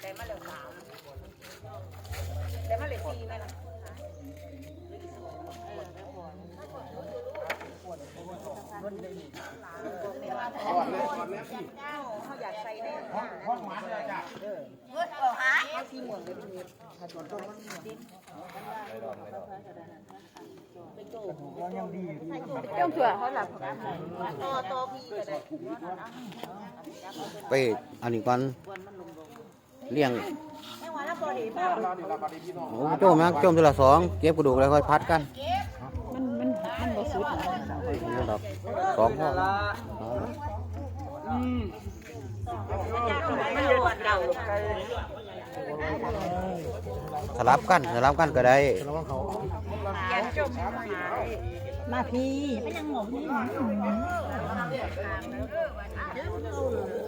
ໄດ້ມາແລ້ວສີ່ແມ່ນ ເຮົາຢາກໃສ່ແດ່ ເຮົາສີມ່ວງເລີຍ ເຈົ້າຕົວເຂົາລະ ຕໍ່ ຕໍ່ພີ້ກໍໄດ້ ໄປອັນນີ້ກ່ອນ ລ້ຽງ ໂອ້ ໂຈ້ມນະ ໂຈ້ມເທື່ອລະສອງ ເກັບກະດູກແລ້ວຄ່ອຍຜັດກັນ ມັນ ມັນ ມັນບໍ່ສຸດ ສອງພໍ ສະຫຼັບກັນ ສະຫຼັບກັນກໍໄດ້ ມາພີ້ ໄປຍັງງອກນີ້ ເ